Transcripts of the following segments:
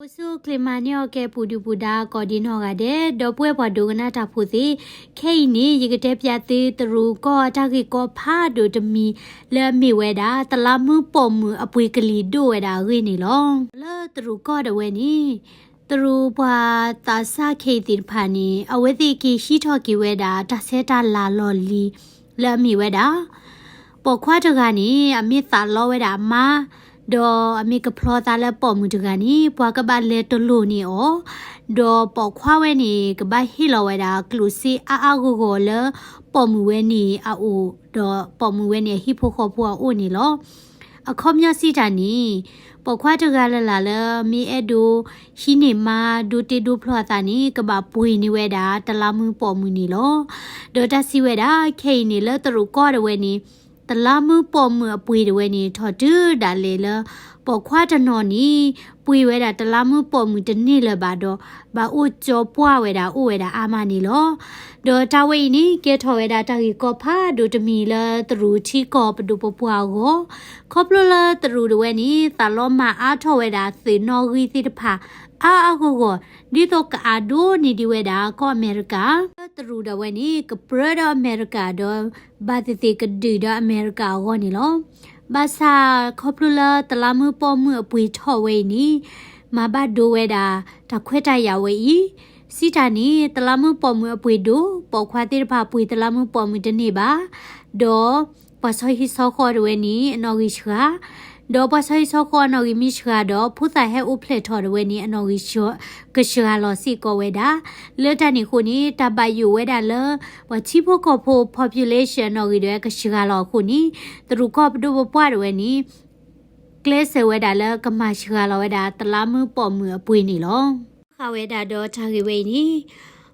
အိၣ်ဆူၣ်ချ့မၤန့ၢ်အီၤကဲ ပူၤဒုၣ်ပူၤဒါ ကိးဒံနီၢ်ဂၤဒဲး ဒီပုၢ်ဝဲၢ်ပှၤဒိကနၣ်တၢ်ဖိသ့ၣ်, ခဲအံၤန့ၣ် ယကတဲပၠးသု တရူးကီၢ်အတၢ်ဂ့ၢ်ကီဖးဒိၣ်တမံၤ လၢအမ့ၢ်ဝဲဒၣ် တလးမူပိာ်မုၣ်အပှ့ၤကလံၤဒိၣ်ဝဲဒၣ်အဂ့ၢ်န့ၣ်လီၤ. လၢတရူးကီၢ်ဒၣ်ဝဲန့ၣ် တရူးပှၤသးစၢ်ခဲအံၤသ့ၣ်တဖၣ်န့ၣ် အဝဲသ့ၣ်က့ၤဟံးထီၣ်က့ၤဝဲဒၣ် တၢ်ဆဲးတၢ်လၤလီၢ်လံၤ လၢအမ့ၢ်ဝဲဒၣ် ပိာ်ခွါတဂၤန့ၣ် အမ့ၢ်သးလီဝဲဒၣ်အမါ, ဒီးအမ့ၢ်ကဖျီသးလၢပိာ်မုၣ်တဂၤန့ၣ် ပှၤကဘၣ်လဲၤတလိၣ်န့ၢ်အီၤ, ဒီးပိာ်ခွါဝဲန့ၣ် ကဘၣ်ဟ့ၣ်လီၤဝဲဒၣ်ကျိၣ်စ့အါအါဂီၢ်ဂီၢ်လၢပိာ်မုၣ်ဝဲန့ၣ်အအိၣ်, ဒီးပိာ်မုၣ်ဝဲန့ၣ်အဟံၣ်ဖိဃီဖိအအိၣ်န့ၣ်လီၤ. အခီပညီစံးတၢ်န့ၣ် ပိာ်ခွါတဂၤလၢ်လၢ်လၢမ့ၢ်အဲၣ်ဒိးဟံးန့ၢ်မါ ဒိတ့ဒိဖျီအသးန့ၣ် ကဘၣ်ပှ့ၤန့ၢ်ဝဲဒၣ် တလးမူပိာ်မုၣ်န့ၣ်လီၤ. ဒီးတၢ်စံးဝဲဒၣ် ခဲအံၤန့ၣ် လၢတရူးကီၢ်ဒၣ်ဝဲန့ၣ် တလးမူပိာ်မုၣ်အပှ့ၤဒၣ်ဝဲန့ၣ် ထီၣ်တုၤဒၣ်လဲာ်လၢ ပိာ်ခွါတနီၤန့ၣ် ပှ့ၤဝဲဒၣ်တလးမူပိာ်မုၣ်တန့ၢ်လၢၤဘၣ်ဒီး ဘၣ်အိၣ်ကၠီပှၢ်ဝဲဒၣ်အိၣ်ဝဲဒၣ်အါမးန့ၣ်လီၤ. ဒီးတၢ်ဝဲအံၤန့ၣ် ကဲထီၣ်ဝဲဒၣ်တၢ်ဂ့ၢ်ကီဖးဒိၣ်တမံၤလၢတရူးထံကီၢ်ပဒိၣ်ပပှၢ်အဂီၢ်, ခီဖျိလၢတရူးဒၣ်ဝဲန့ၣ် သးလီမၤအါထီၣ်ဝဲဒၣ်သုးနီၣ်ဂံၢ်သ့ၣ်တဖၣ် အါအါဂီၢ်ဂီၢ် ဒ်သိးကအါဒိၣ်န့ၢ်ဒံးဝဲဒၣ်ကီၢ်အမဲရကၤ, လၢတရူးဒၣ်ဝဲန့ၣ် ကပြၢဒီးအမဲရကၤဒီး ဘၣ်သ့ၣ်သ့ၣ်ကဒုၣ်ဒီးအမဲရကၤအဂီၢ်န့ၣ်လီၤ. ဘၣ်ဆၣ်ခီဖျိလၢတလးမူပိာ်မုၣ်အပှ့ၤထီၣ်ဝဲအံၤန့ၣ် မၤဘၣ်ဒိဝဲဒၣ်တၢ်ခွဲးတၢ်ယာ်ဝဲအံၤ, စံးတၢ်န့ၣ် တလးမူပိာ်မုၣ်အပှ့ၤဒိၣ် ပိာ်ခွါသ့ၣ်တဖၣ်ပှ့ၤတလးမူပိာ်မုၣ်တန့ၢ်ဘၣ်, ဒီးပှၤဆီဟံၣ်ဆီဃီဒၣ်ဝဲန့ၣ် အနီၣ်ဂံၢ်စှၤ ဒီးပှၤဆီဟံၣ်ဆီဃီအနီၣ်ဂံၢ်မ့ၢ်စှၤဒီး ဖိသၣ်ဟဲအိၣ်ဖျဲၣ်ထီၣ်ဒၣ်ဝဲန့ၣ် အနီၣ်ဂံၢ်ကစှၤလီၤစ့ၢ်ကီးဝဲဒၣ်. လၢတၢ်န့ၣ်အဃိန့ၣ် တၢ်ဘၣ်ယိၣ်ဝဲဒၣ်လၢ ပှၤထံဖိကီၢ်ဖိ population အနီၣ်ဂံၢ်ဒၣ်ဝဲကစှၤလီၤအဃိန့ၣ် တရူးကီၢ်ပဒိၣ်ပပှၢ်ဒၣ်ဝဲန့ၣ် ကျဲးစၢးဝဲဒၣ်လၢကမၤစှၤလီၤဝဲဒၣ် တလးမူပိာ်မုၣ်အပှ့ၤန့ၣ်လီၤ. ဃာ်ဝဲဒၣ်ဒီးတၢ်ဂ့ၢ်ဝဲအံၤန့ၣ်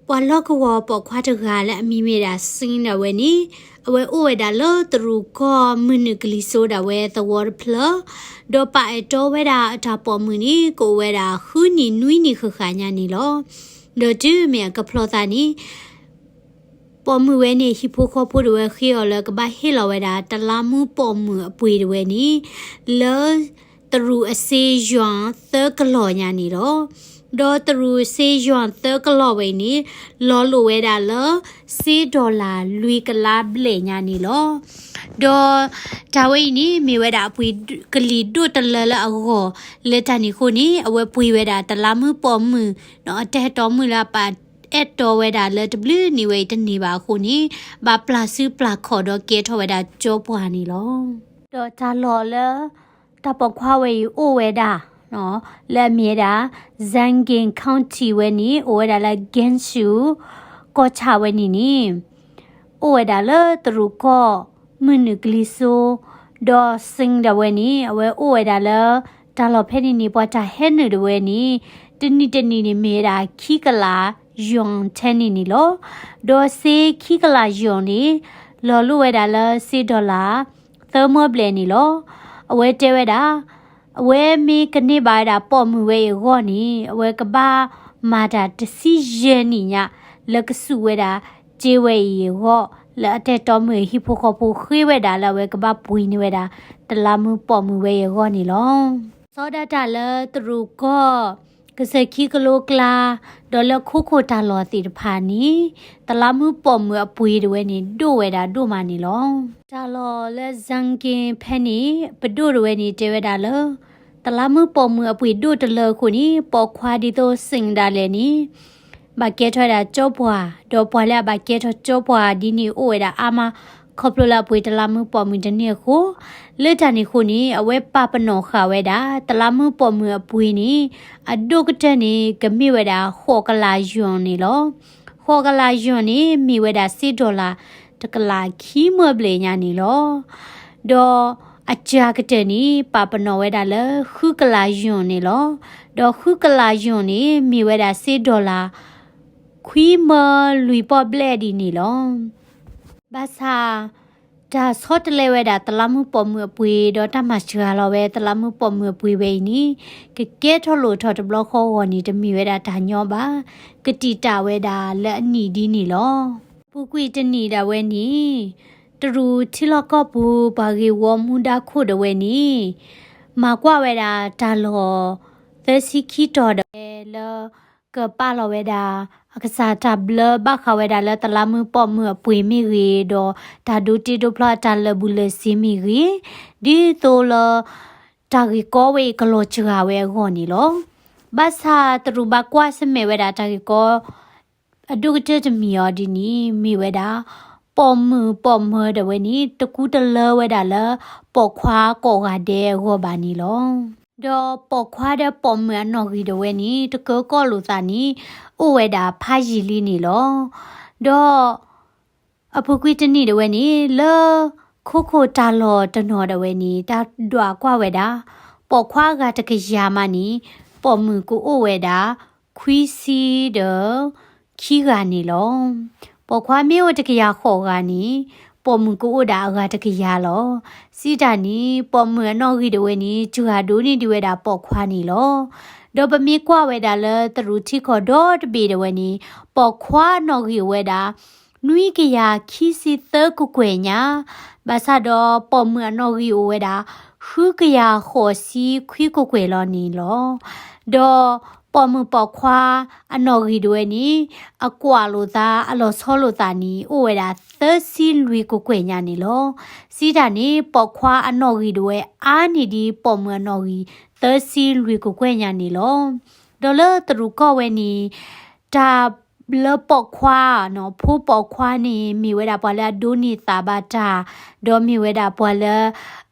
ပှၤလီၢ်ကဝီၤပိာ်ခွါတဂၤလၢအမံၤမ့ၢ်ဒၣ် Singh ဒၣ်ဝဲန့ၣ် အဝဲအိၣ်ဝဲဒၣ်လၢတရူးကီၢ်မုၢ်နုာ်ကလံၤစိးဒၣ်ဝဲသဝီတဖျၢၣ်, ဒီးပာ်အဲၣ်တီဝဲဒၣ်အတၢ်ပိာ်မုၣ်န့ၣ် ကအိၣ်ဝဲဒၣ်ဃုနံၣ်နွံနံၣ်ဃၣ်ဃၣ်ညါန့ၣ်လီၤ. ဒီးတုၤမ့ၢ်အကဖျီသးန့ၣ် ပိာ်မုၣ်ဝဲန့ၣ် ဟံၣ်ဖိဃီဖိဒၣ်ဝဲဃ့အီၤလၢကဘၣ်ဟ့ၣ်လီၤဝဲဒၣ် တလးမူပိာ်မုၣ်အပှ့ၤဒၣ်ဝဲန့ၣ် လၢ တရူးအစ့ယွၤသၢကလီၢ်ညါန့ၣ်လီၤ. ဒီးတရူးအစ့ယွၤသၢကလီၢ်ဝဲအံၤန့ၣ် လီၤလိာ်ဝဲဒၣ်လၢ စ့ dollar လွံၢ်ကလးဘျဲၣ်ညါန့ၣ်လီၤ. ဒီးတၢ်ဝဲအံၤန့ၣ် မ့ၢ်ဝဲဒၣ်အပှ့ၤကလံၤဒိၣ်တလၢလၢအဂီၢ်, လၢတၢ်န့ၣ်အဃိန့ၣ် အဝဲပှ့ၤဝဲဒၣ်တလးမူပိာ်မုၣ် ဒီးအတၢ်အဲၣ်တီမုၣ်လၢအပာ်အဲၣ်တီဝဲဒၣ်လၢတဘျုးနံၣ်ဝဲအံၤတန့ၢ်ဘၣ်အဃိန့ၣ် ဘၣ်ပျၢ်စုပျၢ်ခီၣ်ဒီးကဲထီၣ်ဝဲဒၣ်ကၠီပှၢ်န့ၣ်လီၤ. ဒီးတၢ်လီၢ်လၢ တၢ်ပိာ်ခွါဝဲအံၤအိၣ်ဝဲဒၣ် လၢအမ့ၢ်ဝဲဒၣ် Sangin County ဝဲန့ၣ် အိၣ်ဝဲဒၣ်လၢ Gansu ကီၢ်ဆၣ်ဝဲန့ၣ်န့ၣ် အိၣ်ဝဲဒၣ်လၢတရူးကီၢ်မုၢ်နုာ်ကလံၤစိး, ဒီး Singh ဒၣ်ဝဲန့ၣ် အဝဲအိၣ်ဝဲဒၣ်လၢ တၢ်လီၢ်ဖဲန့ၣ်န့ၣ် ပှၤတၢ်ဟဲနုာ်ဒၣ်ဝဲန့ၣ် တနံၣ်တနံၣ်န့ၣ်မ့ၢ်ဝဲဒၣ်ခံကလး ယွၤထဲန့ၣ်န့ၣ်လီၤ. ဒီးစ့ခံကလးယွၤန့ၣ် လီၤလိာ်ဝဲဒၣ်လၢစ့ dollar သၢမၢဘျဲၣ်န့ၣ်လီၤ. အဝဲတဲဝဲဒၣ် အဝဲမ့ၢ်ကန့ၢ်ဘၣ်ဝဲဒၣ်ပိာ်မုၣ်ဝဲအံၤအဂီၢ်န့ၣ် အဝဲကဘၣ်မၤတၢ်တဆံယဲၢ်နံၣ်ညါ လၢကစူၣ်ဝဲဒၣ်စ့ဝဲအံၤအဂီၢ် လၢအတၢ်အဲၣ်တီမုၣ်ဟံၣ်ဖိဃီဖိဃ့ဝဲဒၣ်လၢအဝဲကဘၣ်ပှ့ၤန့ၢ်ဝဲဒၣ် တလးမူပိာ်မုၣ်ဝဲအံၤအဂီၢ်န့ၣ်လီၤ. စီၤဒၣ်တၢ်လၢတရူးကီၢ် ကစၢၢ်ခံကလိကျါ ဒီးလၢခိခိၣ်တၢ်လီၢ်သ့ၣ်တဖၣ်န့ၣ် တလးမူပိာ်မုၣ်အပှ့ၤဒၣ်ဝဲန့ၣ် ဒိၣ်ဝဲဒၣ်ဒိၣ်မးန့ၣ်လီၤ. တၢ်လီၢ်လၢ Sangin ဖဲန့ၣ် ပဒိၣ်ဒၣ်ဝဲန့ၣ် တဲဝဲဒၣ်လၢ တလးမူပိာ်မုၣ်အပှ့ၤဒိၣ်တလၢအဃိန့ၣ် ပိာ်ခွါဒ်သိး Singh ဒၣ်လဲာ်န့ၣ် ဘၣ်ကဲထီၣ်ဝဲဒၣ်ကၠီပှၢ်, ဒီးပှၤလၢအဘၣ်ကဲထီၣ်ကၠီပှၢ်ဒ်န့ၣ်အိၣ်ဝဲဒၣ်အါမး ခီဖျိလၢအပှ့ၤတလးမူပိာ်မုၣ်တန့ၢ်အဃိ, လၢတၢ်န့ၣ်အဃိန့ၣ် အဝဲပာ်ပနီၣ်ဃာ်ဝဲဒၣ် တလးမူပိာ်မုၣ်အပှ့ၤန့ၣ် အဒိၣ်ကတၢၢ်န့ၣ် ကမ့ၢ်ဝဲဒၣ်ဃိးကလးယွၤန့ၣ်လီၤ. ဃိးကလးယွၤန့ၣ် မ့ၢ်ဝဲဒၣ်စ့ dollar တကလးခံမၢဘျဲၣ်ညါန့ၣ်လီၤ. ဒီးအစှၤကတၢၢ်န့ၣ် ပာ်ပနီၣ်ဝဲဒၣ်လၢဃုကလးယွၤန့ၣ်လီၤ. ဒီးဃုကလးယွၤန့ၣ် မ့ၢ်ဝဲဒၣ်စ့ dollar ခွံမၢလွံၢ်ပီၢ်ဘျဲၣ်ဒ်န့ၣ်လီၤ. ဘၣ်ဆၣ် တၢ်ဆီတလဲဝဲဒၣ်တလးမူပိာ်မုၣ်အပှ့ၤ ဒီးတၢ်မၤစှၤလီၤဝဲတလးမူပိာ်မုၣ်အပှ့ၤဝဲအံၤန့ၣ် ကကဲထီၣ်လိၣ်ထီၣ်တဘျီဃီဂီၢ်န့ၣ် တမ့ၢ်ဝဲဒၣ်တၢ်ညီဘၣ်, ကတံာ်တာ်ဝဲဒၣ်လၢအနံၣ်ဒ်န့ၣ်လီၤ. ပူၤကွံာ်တနံၣ်ဒၣ်ဝဲန့ၣ် တရူးထံလီၢ်ကီၢ်ပူၤ ပှၤဂ့ၢ်ဝီမူဒါခိၣ်ဒၣ်ဝဲန့ၣ် မၤကွၢ်ဝဲဒၣ်တၢ်လီၢ် သၢဆံခံတီၤဒၣ်ဝဲလၢ ကပာ်လီၤဝဲဒၣ် အကစၢ်တၢ်ဘျၢဘၣ်ဃးဝဲဒၣ်လၢသလါမူပိာ်မုၣ်အပှ့ၤမ့ၢ်ဂ့ၤ, ဒီးတၢ်ဒိးတ့ဒိးဖျီအတၢ်လၢာ်ဘူၣ်လၢာ်စ့မ့ၢ်ဂ့ၤ, ဒ်သိးလၢ တၢ်ဂ့ၢ်ကီဝဲအံၤကလီၤစှၤဝဲအဂီၢ်န့ၣ်လီၤ. ဘၣ်ဆၣ်တရူးဘၣ်ကွၢ်ဆၢၣ်မဲာ်ဝဲဒၣ်တၢ်ဂ့ၢ်ကီ အဒိၣ်ကတၢၢ်တမံၤအီၤဒ်န့ၣ် မ့ၢ်ဝဲဒၣ် ပိာ်မုၣ်ပိာ်မၢၤဒၣ်ဝဲန့ၣ် တကူတလၢဝဲဒၣ်လၢ ပိာ်ခွါကိးဂၤဒဲးအဂီၢ်ဘၣ်န့ၣ်လီၤ. ဒီးပိာ်ခွါဒီးပိာ်မုၣ်အနီၣ်ဂံၢ်ဒၣ်ဝဲန့ၣ် တကၢကီၢ်လိာ်သးန့ၣ် အိၣ်ဝဲဒၣ်ဖးယံာ်လံန့ၣ်လီၤ. ဒီး အပူၤကွံာ်တနံ�်ဒၣ်ဝဲန့ၣ် လၢခိခိၣ်တၢ်လီၢ်တနီၤဒၣ်ဝဲန့ၣ် တၢ်ဒွးကွၢ်ဝဲဒၣ် ပိာ်ခွါအဂၤတကယၤမးန့ၣ် ပိာ်မုၣ်ကအိၣ်ဝဲဒၣ် ခွံဆံဒီး ခံဂၤန့ၣ်လီၤ. ပိာ်ခွါမ့ၢ်အိၣ်တကယၤဃိးဂၤန့ၣ် ပိာ်မုၣ်ကအိၣ်ဒၣ်အဂၤတကယၤလီၤ. စံးတၢ်န့ၣ် ပိာ်မုၣ်အနီၣ်ဂံၢ်ဒၣ်ဝဲန့ၣ် စှၤဒိၣ်န့ၢ်ဒံးဝဲဒၣ်ပိာ်ခွါန့ၣ်လီၤ. ဒီးပမ့ၢ်ကွၢ်ဝဲဒၣ်လၢတရူးထံကီၢ်ဒီတဘ့ၣ်ဒၣ်ဝဲန့ၣ် ပိာ်ခွါအနီၣ်ဂံၢ်အိၣ်ဝဲဒၣ် နွံကယၤခံဆံသၢကကွဲၢ်ညါ, ဘၣ်ဆၣ်ဒီးပိာ်မုၣ်အနီၣ်ဂံၢ်အိၣ်ဝဲဒၣ် ဃုကယၤဃိးဆံခွံကကွဲၢ်လီၤန့ၣ်လီၤ. ဒီးပိာ်မုၣ်ပိာ်ခွါအနီၣ်ဂံၢ်ဒၣ်ဝဲန့ၣ် အကွၢ်လိာ်သး အလီၤဆီလိာ်သးန့ၣ် အိၣ်ဝဲဒၣ်သၢဆံလွံၢ်ကကွဲၢ်ညါန့ၣ်လီၤ. စံးတၢ်န့ၣ် ပိာ်ခွါအနီၣ်ဂံၢ်ဒၣ်ဝဲအါန့ၢ်ဒံးပိာ်မုၣ်အနီၣ်ဂံၢ် သၢဆံလွံၢ်ကကွဲၢ်ညါန့ၣ်လီၤ. ဒီးလၢတရူးကီၢ်ဝဲန့ၣ် တၢ်လၢပိာ်ခွါ ဖိပိာ်ခွါန့ၣ် မ့ၢ်ဝဲဒၣ်ပှၤလၢအဒိးန့ၢ်သးဘၣ်တၢ်, ဒီးမ့ၢ်ဝဲဒၣ်ပှၤလၢ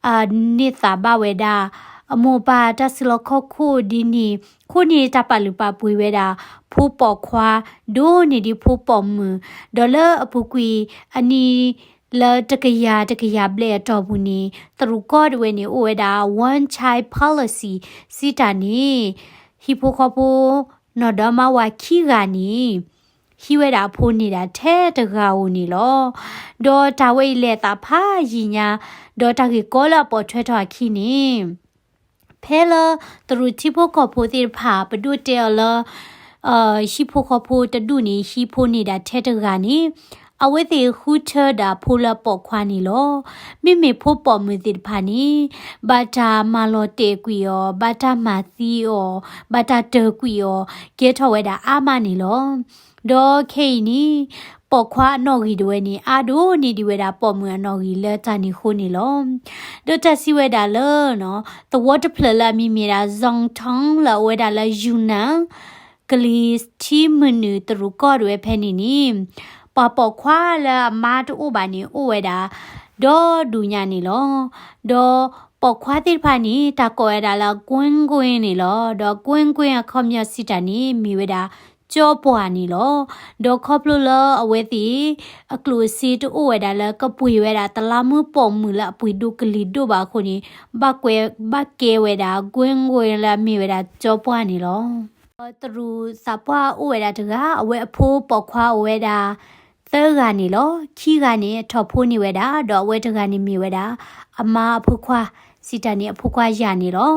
အန့ၢ်သးဘၣ်ဝဲဒၣ် အမိၢ်အပၢ်တၢ်စုလီၢ်ခီၣ်ခိၣ်ဒ်န့ၣ်, အဃိန့ၣ်တၢ်ပာ်လုၢ်ပာ်ပှ့ၤဝဲဒၣ် ဖိပိာ်ခွါ ဒိၣ်န့ၢ်ဒံးဖိပိာ်မုၣ်, ဒီးလၢအပူၤကွံာ်အနံၣ် လၢတကယၤတကယၤဘျဲၣ်အတီၢ်ပူၤန့ၣ် တရူးကီၢ်ဒၣ်ဝဲန့ၣ် အိၣ်ဝဲဒၣ် one child policy စံးတၢ်န့ၣ် ဟံၣ်ဖိဃီဖိ နီၢ်ဒီမါဝၤခံဂၤန့ၣ် ဟံးဝဲဒၣ်အဖိန့ၣ်ဒၣ်ထဲတဂၤဧိၤန့ၣ်လီၤ. ဒီးတၢ်ဝဲအံၤလဲၤအသးဖးယံာ်ညါ, ဒီးတၢ်ဂ့ၢ်ကီလၢအပိာ်ထွဲထီၣ်အခံန့ၣ် ဖဲလၢတရူးထံဖိကီၢ်ဖိသ့ၣ်တဖၣ် ပဒိၣ်တဲအီၤလၢ ဟံၣ်ဖိဃီဖိတဒူၣ်န့ၣ် ဟံးဖိန့ၢ်ဒၣ်ထဲတဂၤန့ၣ် အဝဲသ့ၣ်ဃုထၢဒၣ်ဖိလၢအပိာ်ခွါန့ၣ်လီၤ. မ့မ့ၢ်ဖိပိာ်မုၣ်သ့ၣ်တဖၣ်န့ၣ် ဘၣ်တၢ်မၤလီၤတဲာ်ကွံာ်အီၤ, ဘၣ်တၢ်မၤသံအီၤ, ဘၣ်တၢ်တၢၢ်ကွံာ်အီၤ ကဲထီၣ်ဝဲဒၣ်အါမးန့ၣ်လီၤ. ဒီးခဲအံၤန့ၣ် ပိာ်ခွါအနီၣ်ဂံၢ်ဒၣ်ဝဲန့ၣ် အါဒိၣ်န့ၢ်ဒံးဝဲဒၣ်ပိာ်မုၣ်အနီၣ်ဂံၢ်လၢတၢ်န့ၣ်အဃိန့ၣ်လီၤ. ဒီးတၢ်စံးဝဲဒၣ်လၢ သဝီတဖျၢၣ်လၢအမံၤမ့ၢ်ဒၣ် Zongtong လၢအအိၣ်ဝဲဒၣ်လၢ Yunnan ကလံၤထံမုၢ်နုာ်တရူးကီၢ်ဒၣ်ဝဲဖဲန့ၣ်န့ၣ် ပှၤပိာ်ခွါလၢအမါတအိၣ်ဘၣ်န့ၣ် အိၣ်ဝဲဒၣ် ဒီဒူၣ်ညါန့ၣ်လီၤ. ဒီးပိာ်ခွါသ့ၣ်တဖၣ်န့ၣ် တၢ်ကိးဝဲဒၣ်လၢ Guan Guan န့ၣ်လီၤ. ဒီး Guan Guan အခီပညီစံးတၢ်န့ၣ် မ့ၢ်ဝဲဒၣ် ကၠီပှၢ်န့ၣ်လီၤ. ဒီးခီဖျိလၢအဝဲသ့ၣ် အကျိၣ်အစ့တအိၣ်ဝဲဒၣ်လၢကပှ့ၤဝဲဒၣ်တလါမူပိာ်မုၣ်လၢအပှ့ၤဒိၣ်ကလံၤဒိၣ်ဘၣ်အဃိန့ၣ် ဘၣ်ကဲဝဲဒၣ် Guan Guan လၢအမ့ၢ်ဝဲဒၣ်ကၠီပှၢ်န့ၣ်လီၤ. ဒီးတရူးသးပှၢ်အိၣ်ဝဲဒၣ်တဂၤ အဝဲအဖိပိာ်ခွါအိၣ်ဝဲဒၣ် သၢဂၤန့ၣ်လီၤ. ခံဂၤန့ၣ် အထီၣ်ဖိန့ၢ်ဝဲဒၣ်, ဒီးအဝဲတဂၤန့ၣ်မ့ၢ်ဝဲဒၣ် အမါအဖိခွါ, စံးတၢ်န့ၣ် အဖိခွါယၤန့ၣ်လီၤ.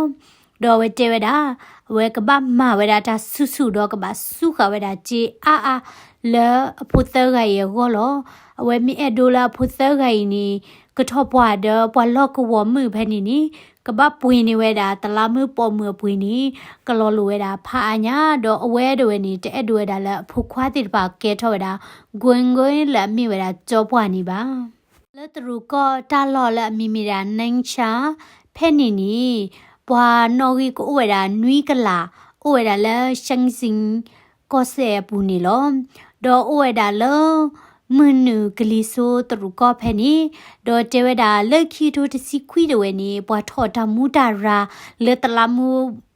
ဒီးအဝဲတဲဝဲဒၣ် အဝဲကဘၣ်မၤဝဲဒၣ်တၢ်ဆူၣ်ဆူၣ်ဒီးကဘၣ်စူးဃာ်ဝဲဒၣ်စ့အါအါ လၢအဖိသၢဂၤအံၤအဂီၢ်လီၤ. အဝဲမ့ၢ်အဲၣ်ဒိးလၢအဖိသၢဂၤအံၤန့ၣ် ကထီၣ်ပှၢ်ဒီးပှၤလီၢ်ကဝီၤမုၣ်ဖဲန့ၣ်န့ၣ် ကဘၣ်ပှ့ၤန့ၢ်ဝဲဒၣ်တလါမူပိာ်မုၣ်အပှ့ၤန့ၣ် ကလီၤလိာ်ဝဲဒၣ်ဖးအါညါ, ဒီးအဝဲဒၣ်ဝဲန့ၣ် တအဲၣ်ဒိးဝဲဒၣ်လၢအဖိခွါသ့ၣ်တဖၣ်ကဲထီၣ်ဝဲဒၣ် Guan Guan လၢအမ့ၢ်ဝဲဒၣ်ကၠီပှၢ်န့ၣ်ဘၣ်. လၢတရူးကီၢ်တၢ်လီၢ်လၢအမံၤမ့ၢ်ဒၣ် Ningxia ဖဲန့ၣ်န့ၣ် ပှၤနီၣ်ဂံၢ်ကအိၣ်ဝဲဒၣ်နွံကလး အိၣ်ဝဲဒၣ်လၢ Shenzhen ကီၢ်စဲၣ်အပူၤန့ၣ်လီၤ. ဒီးအိၣ်ဝဲဒၣ်လၢ မုၢ်နုာ်ကလံၤစိးတရူးကီၢ်ဖဲန့ၣ်, ဒီးတဲဝဲဒၣ်လၢခံကထိတဆံခွံဒၣ်ဝဲန့ၣ် ပှၤထီၣ်တၢ်မူးတၢ်ရၢ်လၢတလါမူ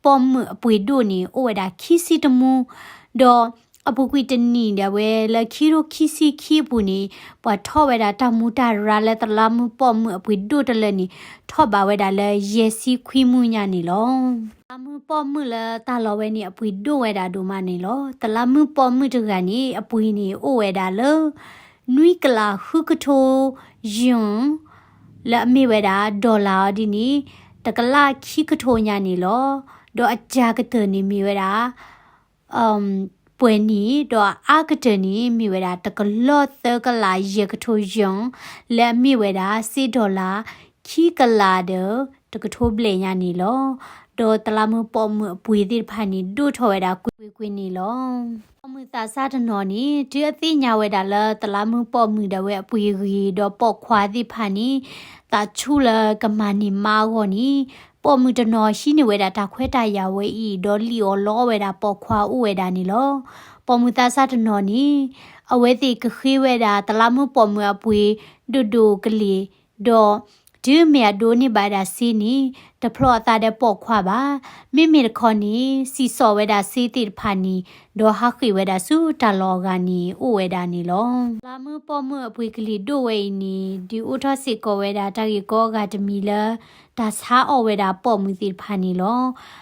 ပိာ်မုၣ်အပှ့ၤဒိၣ်န့ၣ် အိၣ်ဝဲဒၣ်ခံဆံတမူ, ဒီးအပူၤကွံာ်တနံၣ်ဒၣ်ဝဲလၢခံကထိခံဆံခံအပူၤန့ၣ် ပှၤထီၣ်ဝဲဒၣ်တၢ်မူးတၢ်ရၢ်လၢတလါမူပိာ်မုၣ်အပှ့ၤဒိၣ်တလၢန့ၣ် ထီၣ်ဘးဝဲဒၣ်လၢယဲၢ်ဆံခွံမူညါန့ၣ်လီၤ. တလါမူးပိာ်မုၣ်လၢတၢ်လီၢ်ဝဲန့ၣ် အပှ့ၤဒိၣ်ဝဲဒၣ်ဒိၣ်မးန့ၣ်လီၤ. တလါမူးပိာ်မုၣ်တဂၤန့ၣ် အပှ့ၤန့ၣ်အိၣ်ဝဲဒၣ်လၢ နွံကလးဃုကထိ ယွန် လၢအမ့ၢ်ဝဲဒၣ် dollar အီၤဒ်န့ၣ် တကလးခံကထိညါန့ၣ်လီၤ. ဒီးအစှၤကတၢၢ်န့ၣ်မ့ၢ်ဝဲဒၣ် ပှဲၤန့ၣ် ဒီးအအါကတၢၢ်န့ၣ် မ့ၢ်ဝဲဒၣ်တကလီၢ်သၢကလးယဲၢ်ကထိ ယွန် လၢအမ့ၢ်ဝဲဒၣ် စ့ dollar ခံကလးဒီး တကထိဘျဲၣ်ညါန့ၣ်လီၤ. ဒီးတလးမုၢ်ပိာ်မုၣ်အပှ့ၤသ့ၣ်တဖၣ်န့ၣ် ဒိၣ်ထီၣ်ဝဲဒၣ်ကွ့ၢ်ကွ့ၢ်န့ၣ်လီၤ. ပိာ်မုၣ်သးစၢ်တနီၤန့ၣ် တုၤအသ့ၣ်ညါဝဲဒၣ်လၢတလးမုၢ်ပိာ်မုၣ်ဒၣ်ဝဲအပှ့ၤဂ့ၤ ဒီးပိာ်ခွါသ့ၣ်တဖၣ်န့ၣ် သးဆူၣ်လၢကမၤန့ၢ်မါအဂီၢ်န့ၣ် ပိာ်မုၣ်တနီၤဟံးန့ၢ်ဝဲဒၣ်တၢ်ခွဲးတၢ်ယာ်ဝဲအံၤ ဒီးလံၣ်အီၣ်လီအီၣ်ဝဲဒၣ်ပိာ်ခွါအိၣ်ဝဲဒၣ်န့ၣ်လီၤ. ပိာ်မုၣ်သးစၢ်တနီၤန့ၣ် အဝဲသ့ၣ်ကဃ့ဝဲဒၣ်တလးမုၢ်ပိာ်မုၣ်အပှ့ၤဒိၣ်ဒိၣ်ကလဲာ် ဒီးတုၤမ့ၢ်အဒိးန့ၢ်ဘၣ်ဝဲဒၣ်စ့န့ၣ် တဖျီအသးဒီးပိာ်ခွါဘၣ်. မ့မ့ၢ်တခီန့ၣ် စံၣ်စိးဝဲဒၣ်စ့သ့ၣ်တဖၣ်န့ၣ် ဒီးဟးဃ့ၢ်ဝဲဒၣ်ဆူတၢ်လီၢ်အဂၤန့ၣ် အိၣ်ဝဲဒၣ်န့ၣ်လီၤ. တလးမုၢ်ပိာ်မုၣ်အပှ့ၤကလံၤဒိၣ်ဝဲအံၤန့ၣ် ဒုးအိၣ်ထီၣ်စ့ၢ်ကီးဝဲဒၣ်တၢ်ဂ့ၢ်ကီအဂၤတမံၤလၢ တၢ်ဆါအီၣ်ဝဲဒၣ်ပိာ်မုၣ်သ့ၣ်တဖၣ်န့ၣ်လီၤ.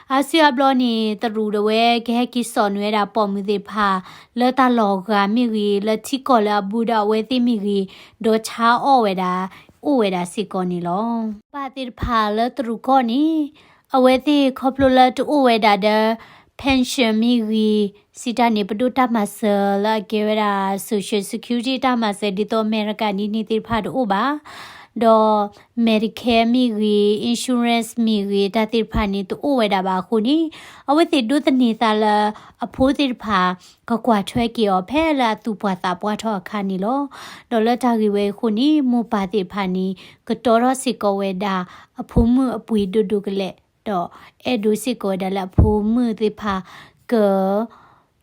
အါစုအါဘျီန့ၣ် တရူးဒၣ်ဝဲကဟဲက့ၤစိာ်န့ၢ်ဝဲဒၣ်ပိာ်မုၣ်သ့ၣ်တဖၣ် လၢတၢ်လီၢ်အဂၤမ့ၢ်ဂ့ၤ လၢထံကီၢ်လၢအဘူးဒီးအဝဲသ့ၣ်မ့ၢ်ဂ့ၤ ဒီးဆါအီၣ်ဝဲဒၣ် အိၣ်ဝဲဒၣ်စ့ၢ်ကီးန့ၣ်လီၤ. ပၢ်သ့ၣ်တဖၣ်လၢတရူးကီၢ်န့ၣ် အဝဲသ့ၣ်ခီဖျိလၢတအိၣ်ဝဲဒၣ်ဒီး pension မ့ၢ်ဂ့ၤ, စံးတၢ်န့ၣ် ပဒိၣ်တၢ်မၤစၢၤလၢအကဲဝဲဒၣ် social security တၢ်မၤစၢၤ ဒ်သိးအမဲရကၤဒ်န့ၣ်သ့ၣ်တဖၣ်တအိၣ်ဘၣ်, ဒီး Medicare မ့ၢ်ဂ့ၤ, insurance မ့ၢ်ဂ့ၤ တၢ်သ့ၣ်တဖၣ်န့ၣ် တအိၣ်ဝဲဒၣ်ဘၣ်အဃိန့ၣ် အဝဲသ့ၣ်ဒိးသန့ၤသးလၢ အဖိသ့ၣ်တဖၣ် ကကွၢ်ထွဲက့ၤအီၤဖဲလၢအသူၣ်ပှၢ်သးပှၢ်ထီၣ်အခါန့ၣ်လီၤ. ဒီးလၢတၢ်ဂ့ၢ်ဝဲအံၤအဃိန့ၣ် မိၢ်ပၢ်သ့ၣ်တဖၣ်န့ၣ် ကတီၤထီၣ်စ့ၢ်ကီးဝဲဒၣ် အဖိမုၣ်အပှ့ၤဒိၣ်ဒိၣ်ကလဲာ်, ဒီးအဲၣ်ဒိးစ့ၢ်ကီးဝဲဒၣ်လၢအဖိမုၣ်သ့ၣ်တဖၣ် က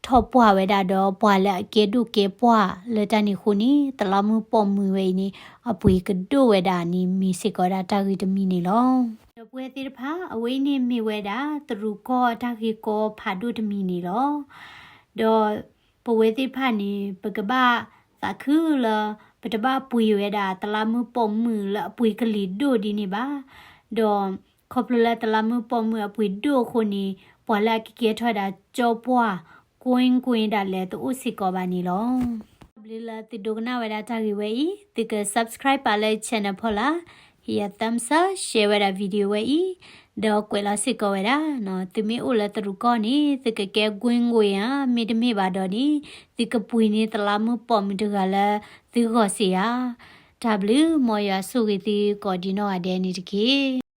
ထီၣ်ပှၢ်ဝဲဒၣ်ဒီးပှၤလၢအကဲဒိၣ်ကဲပှၢ်လၢတၢ်န့ၣ်အဃိန့ၣ် တလးမုၢ်ပိာ်မုၣ်ဝဲအံၤန့ၣ် အပှ့ၤကဒိၣ်ဝဲဒၣ်န့ၣ် မ့ၢ်စ့ၢ်ကီးဝဲဒၣ်တၢ်ဂ့ၢ်တမံၤန့ၣ်လီၤ. ဒီပုၢ်ဝဲၢ်သ့ၣ်တဖၣ် အဝဲအံၤန့ၣ်မ့ၢ်ဝဲဒၣ် တရူးကီၢ်အတၢ်ဂ့ၢ်ကီဖးဒိၣ်တမံၤန့ၣ်လီၤ. ဒီးပဝဲသ့ၣ်တဖၣ်န့ၣ် ပကဘၣ်သးခုလၢ ပတဘၣ်ပှ့ၤဝဲဒၣ်တလးမုၢ်ပိာ်မုၣ်လၢအပှ့ၤကလံၤဒိၣ်ဒ်န့ၣ်ဘၣ်. ဒီးခီဖျိလၢတလးမုၢ်ပိာ်မုၣ်အပှ့ၤဒိၣ်အဃိန့ၣ် ပှၤလၢအကကဲထီၣ်ဝဲဒၣ်ကၠီပှၢ် ကွ့ၢ်ကွ့ၢ်ဒၣ်လဲာ်တအိၣ်စ့ၢ်ကီးဘၣ်န့ၣ်လီၤ. တၢ်ဘျုးလၢသုဒိကနၣ်ဝဲဒၣ်တၢ်ဂ့ၢ်ဝဲအံၤ, သုက subscribe ပာ်လၢ channel ဖီလာ်, ဟ့ၣ်ယၤ thumbs up, share ဝဲဒၣ် video ဝဲအံၤ, ဒီးကွဲးလီၤစ့ၢ်ကီးဝဲဒၣ်, သုမ့ၢ်အိၣ်လၢတရူးကီၢ်န့ၣ် သုကကဲ ကွ့ၢ်ကွ့ၢ်ဧါ, မ့တမ့ၢ်ဘၣ်ဒီးန့ၣ် သုကပှ့ၤန့ၢ်တလးမုၢ်ပိာ်မုၣ်တဂၤလၢသုဂီၢ်စ့ၢ်ဧါ. တၢ်ဘျုး, မ်ယွၤဆိၣ်ဂ့ၤသုကိးဒံနီၢ်ဂၤဒဲးန့ၣ်တက့ၢ်.